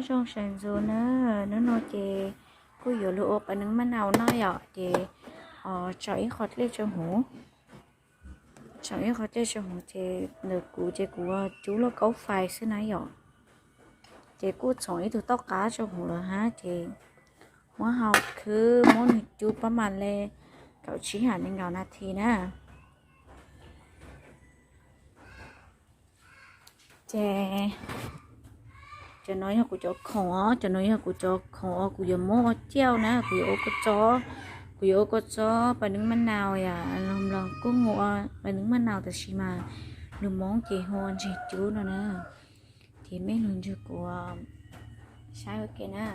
Nyob zoo sawv ntxov na, hnub no ces kuj yuav los ua pas neeb maj nau no yom, ces tso ib qho dlej rau hauv, tso ib qho dlej rau hauv ces ntawm kuv ces kuv cub lauj kaub fais xwb na yom, ces kuj txhoov ib tug tauj qab rau hauv lawm hab ces muab hau khwb muab nws cub pab mam le kaum tsib ham nees nkaum nas this na. Ces cov no yog kuv cov khoom os, cov no yog kuv cov khoom uas kuv yuav muab ua ciaj na, kuv yuav ua kua txob, kuv yuav ua kua txob pas neeb maj nau yom, los kuj ua pas neeb maj nau tab sis mas lus Hmoob ces hu ua ntses cub no na. Ces mej lug nrug kuv saib ua ke na.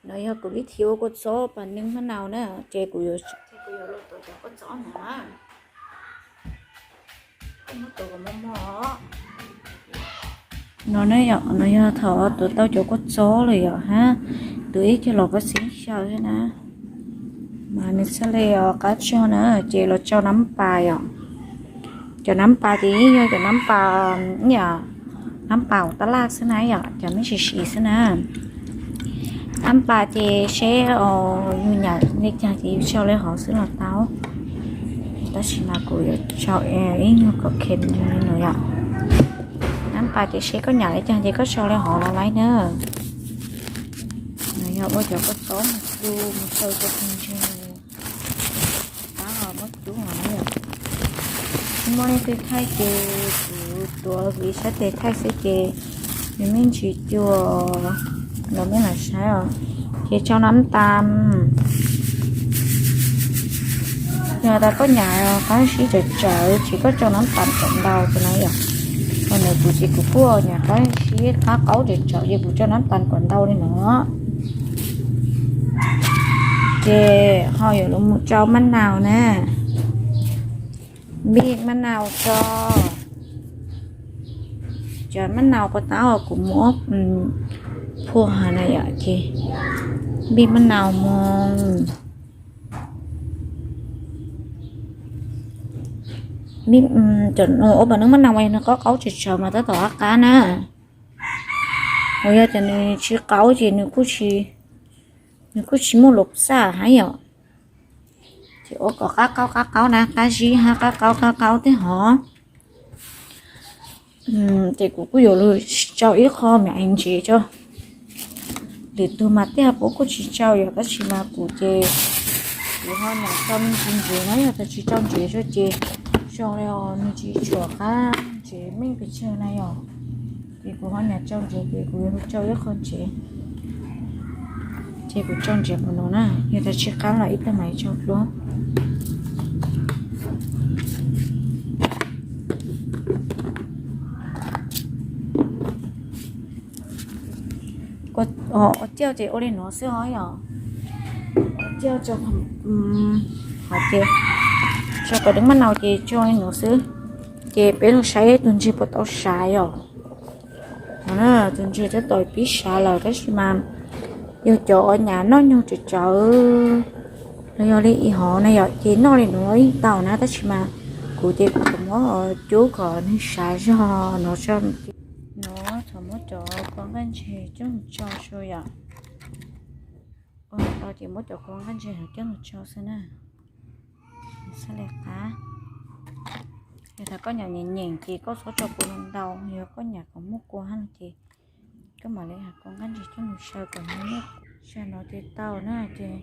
No yog kuv lub thib ua kua txob pas neeb maj nau na, ces kuv yuav, kuv yuav los tuav cov kua txob no na. No ne yom, no yog thaum tuav tau cov kua txob lawm yom hab, tuav ib cag los koj xib xyaw thiab na, mas nws txhaj le qab tso na, ces los tsau nab pas yom. Cov nab pas ces yog cov nab pas, nab pas tab laj xwb na yom, cov me sis sis xwb na. Nab pas ces seb yus nyam le caag ces yus tsau le hov xwb los tau, tab sis mas kuv yuav tsau ib nyuag kom khem li no yom. Nab pas ces seb koj nyam le caag ces koj tsau le hov los laib na. No yog ua cov kua txob mus du mus tsau rau tug ntseg, tab muab cub hov na yom. Muaj leej twg thaij ces kuv tuav kuv ib sab tes thaij xwb ces nws me ntsis cua los mej lam saib os. Ces tsau nab tas, yog tas koj nyam qab sib tsawv tsawv ces koj tsau nab tas kom ntau rau na yom. Ho ntawm kuv ces kuv kuj nyam qab sib qab qaub tsawv tsawv ces kuv tsau nab tas kom ntau li no. Ces ho yuav los mus tsau maj nau na, npij maj nau tso. Cov maj nau quav tab uas kuv muab phua hov na yom, ces npij maj nau mus. Ua pas neeb maj nau mas yog nws qaub qaub tsawv tsawv mas tab tom qab qab na. Ho yog tias nws tsis qaub ces nws kuj tsis muaj lus xaj hab yom. Ces ua kom qab qaub qab qaub na, qab zib hab qab qaub qab qaub tej hov. Ces kuv kuj yuav lug tsau ib qho me ntsev tso. Lwm tug mas tej ha puab kuj tsis tsau yom, tab sis mas kuv ces kuv ho nyam tsau me ntsis ntsev na, yog tas tsis tsau ntsev tso ces zoo li nws tsis tshuam qab ntsev meej pes tsawg na yom. Ces kuv ho nyam tsau ntsev ces kuv yuav lug tsau ib qho ntsev. Ces kuv tsau ntsev qhov no na, yog tas tsis qab los ib tag mam tsau dlua. Ua ciaj ces ua li nuav xwb os yom. Ua ciaj, hov ces tsau pas neeb maj nau ces tsau li nuav xwb. Ces peb lug saib tug ntseg puas tau sav yom. Tug ntseg tab tom pib sav lawm tab sis mas yog cov uas nyam noj nyoog tsawv tsawv los yog li ib hov na yom, ces noj li nuav yeej tau na, tab sis mas kuv ces kuv muab cub kom nws sav zog no. Nuav thaum muab cov kua nqaij ntseg coj lug tsau so yom. Ua tau ces muab cov kua nqaij ntseg coj lug tsau xwb na. Txhaj le qab. Yog tas koj nyam nyeem nyeem ces koj txhob tsau kua ntau, yog koj nyam kom muaj kua hab ces koj mam li has kua nqaij ntseg coj lug tsau kom nws muaj. Tsau no ces tau na, ces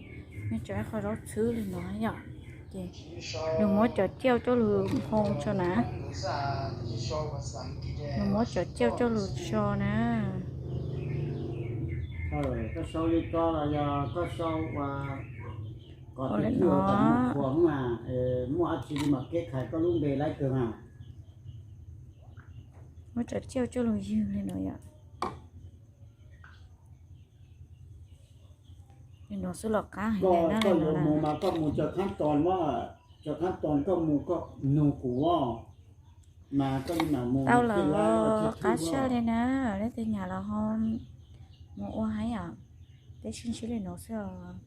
nej tsau ib qho zaub txhwb li no yom. Ces nws muab cov ciaj coj lug nphoo tso na. Nws muab cov ciaj coj lug tso na. Koj sau li ko los yog koj sau ua kom tus twg muaj khuas mas muaj dab tsi li mas keb khais koj lub npe laib kawg mas. Muab cov ciaj coj lug ywg li no yom. Li no xwb los qab heev na. Koj yuav mus mas koj mus cov khab tos, cov khab tos koj mus koj nug kuv mas koj li mam mus. Tau lawm, qab tshaj li na, leej twg nyam los ho mus ua hab yom. Peb sib ntsib li no xwb os.